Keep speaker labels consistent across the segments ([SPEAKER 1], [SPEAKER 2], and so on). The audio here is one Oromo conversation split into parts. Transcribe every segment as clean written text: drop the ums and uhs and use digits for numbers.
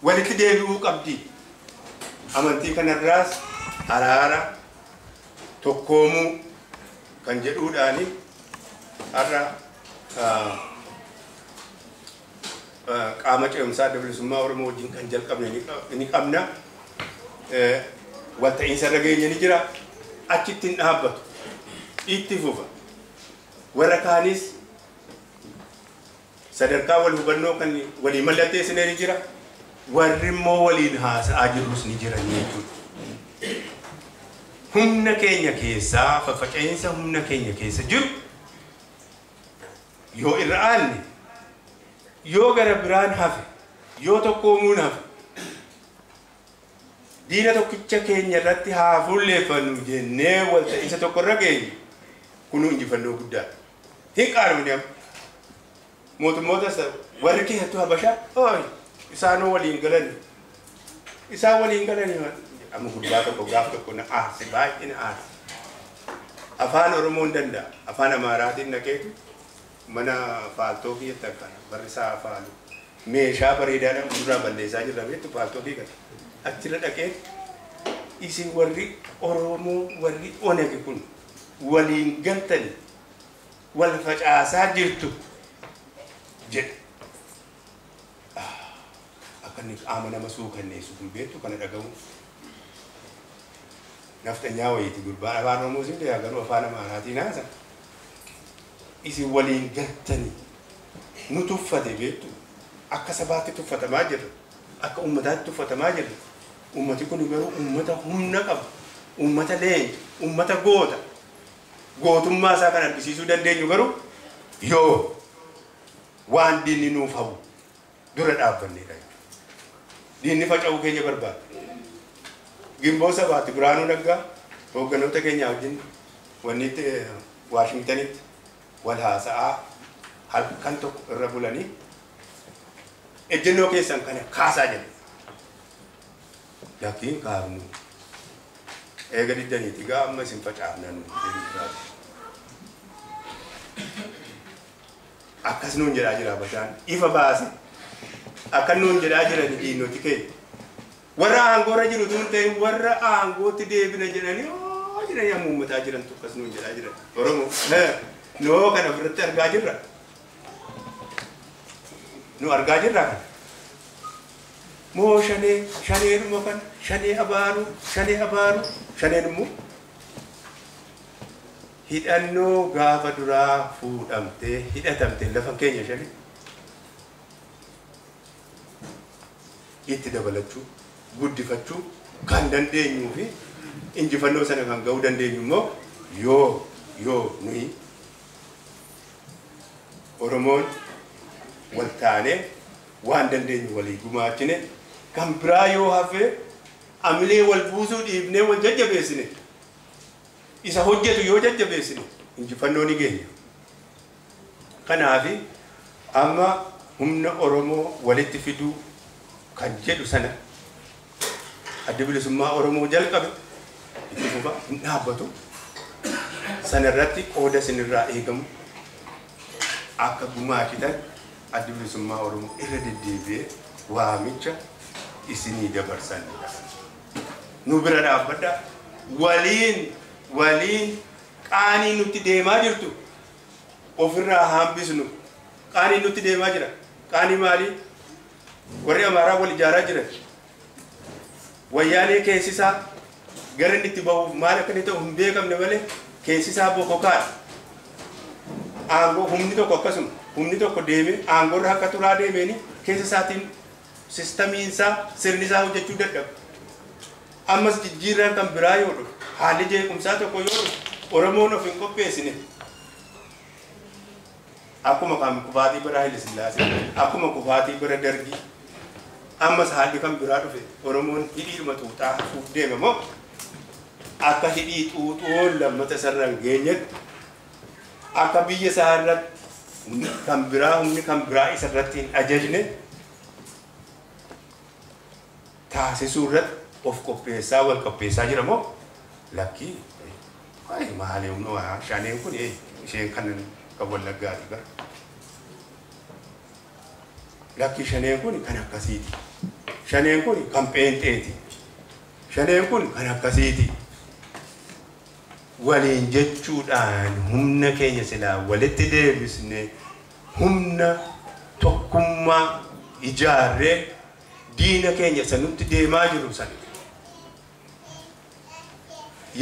[SPEAKER 1] Walitti deebi'uu qabdi. Amantii kanarraas araara tokkoomuu kan jedhuudhaani har'a qaama ce'umsaa adda bilisummaa Oromoo wajjin kan jalqabne ni qabna. Walta'iinsa irra geenye ni jira. Achitti hin dhaabbatu. Itti fufa. Warra kaanis sadarkaa wal hubannoo kan walii mallatteessine ni jira. Warri immoo waliin haasa'aa jirrus ni jiran jechuudha. Humna keenya keessaa faffaca'insa humna keenya keessa jiru yoo irra aanne, yoo gara biraan hafe, yoo tokkoomuun hafe, diina tokkicha keenya irratti haa fuulleeffannu jennee walta'iinsa tokko irra geenye kunuu injifannoo guddaadha. Hin qaanofne amma. Mootummoota warri keessattuu Habashaa isaanoo waliin galani. Isaan waliin galani amma gurbaa tokko gaaf tokko na aarse, baay'ee na aarse. Afaan Oromoo hin danda'a. Afaan Amaaraatiin naqeetu mana faaltoo kiyyatti akkana barrisaa afaalu. Meeshaa bareedaadhaan duraa balleessaa jirra beektu faaltoo kiyya gata. Achirra dhaqeetu isin warri Oromoo warri Oneg kun waliin galtani wal facaasaa jirtu jedhe. Akka inni qaama nama suukanneessu kun beektu kana dhagahu. Nafxanyaa wayiiti gurbaan afaan Oromoo siin beeka garuu afaan Amaaraatiin haasa. Isin waliin galtani nu tuffate beektu akka sabaatti tuffatamaa jirra, akka uummataatti tuffatamaa jirra. Uummati kun garuu uummata humna qabu, uummata leenca, uummata goota. Gootummaa isaa kan argisiisuu dandeenyu garuu yoo waan diinni nuuf hawu dura dhaabbannedha. Diinni faca'uu keenya barbaada. Gimboo sabaatti Biraanuu Naggaa hoogganoota keenya wajjin wanni Waashingtanitti wal haasa'aa halkan tokko irra bulanii ejjennoo keessan kana kaasaa jedhe. Lakkiin kaafnu eega diddaniiti gaa amma isin facaafna nu jedhu. Akkas nuun jedhaa jira Habashaan ifa baase. Akka nuun jedhaa jiran diinoti keenya. Warra aangoorra jiru tun ta'e warra aangootti deebina jedhanii jedhanii amma uummataa jirantu akkas nuun jedhaa jiran. Oromoo noo kana ofirratti argaa jirra. Nu argaa jirra kana. Moo shanee shaneedhuma kana shanee abaaru shanee abaaru shaneen immoo hidhannoo gaafa duraa fuudhamtee hidhatamtee lafa keenya shanee itti dabalachuu guddifachuu kan dandeenyuu fi injifannoo sana kan ga'uu dandeenyu immoo yoo nuyi Oromoon wal taanee waan dandeenyu walii gumaachine kan biraa yoo hafe amilee wal buusuu dhiibnee wal jajjabeessine isa hojjetu yoo jajjabeessine injifannoo ni geenya. Kanaafi amma humna Oromoo walitti fiduu kan jedhu sana adda bilisummaa Oromoo jalqabe itti fufa hin dhaabbatu. Sana irratti qooda isinirraa eegamu akka gumaachitan adda bilisummaa Oromoo irra deddeebi'ee waamicha isinii dabarsanidha. Nu bira dhaabbadhaa. Waliin qaanii nutti deemaa jirtu ofirraa hambisnu. Qaanii nutti deemaa jira. Qaanii maalii? Warri Amaaraa wal ijaaraa jiran. Wayyaanee keessisaa gara inni itti bahuuf maal akka inni ta'u hin beekamne malee keessisaa bokokaadha. Aangoo humni tokko akkasuma humni tokko deemee aangoorra akka turaa deemeeni keessa isaatiin sistamiinsaa sirni isaa hojjechuu dadhabu. Ammas jijjiirraan kan biraa yoo dhufu haalli jeequmsaa tokko yoo dhufu Oromoon of hin qopheessine. Akkuma kan kufaatii bara Haile Sillaasee, akkuma kufaatii bara Dargii, ammas haalli kan biraa dhufe Oromoon hidhiidhuma xuuxaa hafuuf deema moo akka hidhii xuuxoon lammata isarra hin geenyetti akka biyya isaa irratti kan biraa humni kan biraa isa irratti hin ajajne taasisuu irratti of qopheessaa wal qopheessaa jira moo lakkii maali humna shaneen kun isheen kan Wallaggaati bara. Lakkii shaneen kun kan akkasiiti. Shaneen kun kan pheenxeeti. Shaneen kun kan akkasiiti. Waliin jechuudhaan humna keenya silaa walitti deebisne humna tokkummaa ijaarree diina keenya isa nutti deemaa jiru sana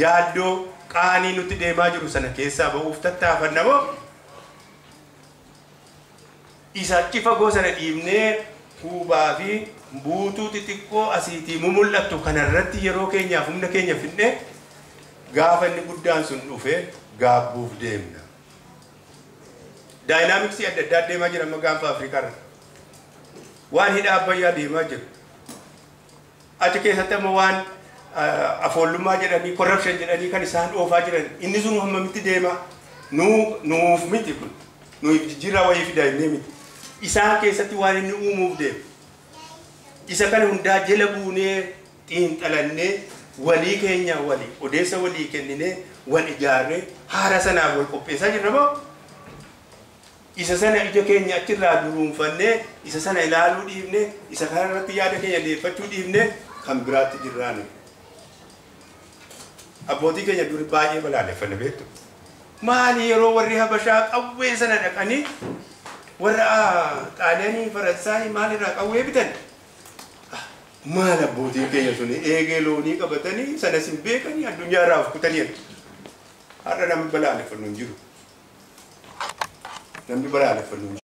[SPEAKER 1] yaaddoo qaanii nutti deemaa jiru sana keessaa ba'uuf tattaafanna moo isa achi fagoo sana dhiibnee huubaa fi buutuu xixiqqoo asiitii mumul'attu kanarratti yeroo keenyaaf humna keenya fidnee gaafa inni guddaan sun dhufee gaabbuuf deemna. Daayinaamiksii adda addaa deemaa jira amma gaanfa Afrikaa irra. Waan hidha Abbayyaa deemaa jiru. Achi keessatti amma waan afoollummaa jedhanii corruption jedhanii kan isaan oofaa jiran inni sun hammamitti deema nuuf miti kun nuuf jijjiirraa wayii fidaa inni miti. Isaan keessatti waan inni uumuuf deema. Isa kana hundaa jala buunee xiinxalannee walii keenya walii odeessa walii kenninee wal ijaarree haara sanaaf wal qopheessaa jirra moo isa sana ija keenya achirraa duruunfannee isa sana ilaaluu dhiifnee isa kanarratti yaada keenya deeffachuu dhiifnee kan biraatti jirraani. Abbootii keenya duri baay'ee balaaleffanne beektu. Maali yeroo warri Habashaa qawwee sana dhaqanii warra Xaaliyaanii Faransaayii maalirraa qawwee bitan? Maal abbootiin keenya sun eegee loonii qabatanii sanas hin beekanii addunyaa irraa of kutanii har'a namni balaaleffannu hin jiru. Namni balaaleffannu hin jiru.